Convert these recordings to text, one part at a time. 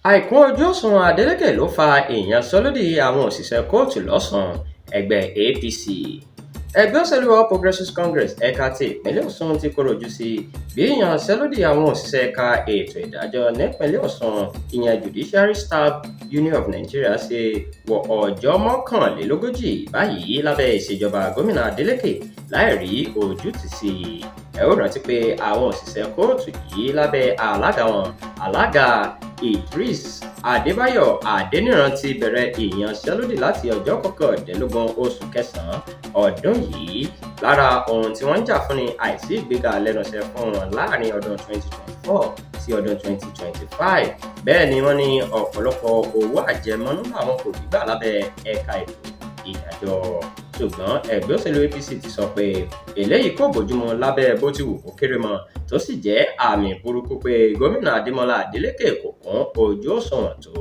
Àìkún ojú òṣùwọ̀n Adeleke ló fa ìyanṣẹ́lódì àwọn òṣìṣẹ́ kóòtù lọ́sùn, ẹgbẹ́ APC. Ẹgbẹ́ òṣèlú All Progressives Congress ẹ̀ka ti ìpínlẹ̀ Ọ̀ṣun ti kọ̀rọ̀ ojú sí bí ìyanṣẹ́lódì àwọn òṣìṣẹ́ ẹ̀ka ètò ìdájọ́ nípìnlẹ̀ Ọ̀ṣun, ìyẹn Judiciary Staff Union of Nigeria, ṣe wọ ọjọ́ 41 báyìí lábẹ́ ìṣèjọba gómìnà Adeleke láì rí ojútùú sí i. Ẹ ó rántí pé àwọn òṣìṣẹ́ kóòtù yìí lábẹ́ alága wọn, Alága Idris Adébáyọ̀ Adẹniran, ti bẹ̀rẹ̀ ìyanṣẹ́lódì láti ọjọ́ 19 oṣù kẹsàn-án ọdún yìí. Lára ohun tí wọ́n ń jà fún ni àìsí ìgbéga lẹ́nu iṣẹ́ fún wọn láàrin ọdún 2024 sí ọdún 2025. Bẹ́ẹ̀ ni wọ́n ní ọ̀pọ̀lọpọ̀ owó àjẹmọ́nú làwọn kò rí gbà lábẹ́ ẹ̀ka ètò ìdájọ́. Ṣùgbọ́n ẹgbẹ́ òṣèlú APC ti sọ pé eléyìí kò bójúmu lábẹ́ bó ti wù kó kéré mọ́, tó sì jẹ́ àmì burúkú pé gómìnà Adémọlá Adeleke kò kún ojú òṣùwọ̀n tó.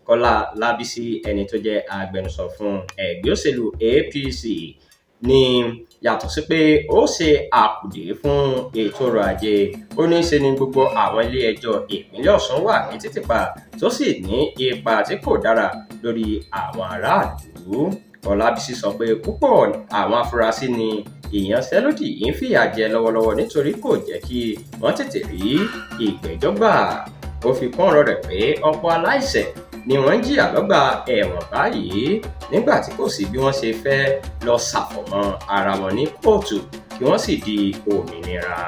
Kọ́lá Lábísí, ẹni tó jẹ́ agbẹnusọ fún ẹgbẹ́ òṣèlú APC, ní yàtọ̀ sí pé ó ṣe àkùdé fún ètò ọrọ̀ ajé, ó ní í ṣe ni gbogbo àwọn ilé-ẹjọ́ ìpínlẹ̀ Ọ̀ṣun wà ní títìpa, tó sì ní ipa tí kò dára lórí àwọn aráàlú. Ọlábísí sọ pé púpọ̀ àwọn afurasí ní ìyanṣẹ́lódì yìí ń fìyà jẹ lọ́wọ́lọ́wọ́ nítorí kò jẹ́ kí wọ́n tètè rí ìgbẹ́jọ́ gbà. Ó fi kún ọ̀rọ̀ rẹ̀ pé ọ̀pọ̀ aláìṣẹ̀ ni wọ́n ń jìyà lọ́gbà ẹ̀wọ̀n báyìí nígbà tí kò sí bí wọ́n ṣe fẹ́ lọ ṣàfọ̀mọ́ ara wọn ní kóòtù kí wọ́n sì di òmìnira.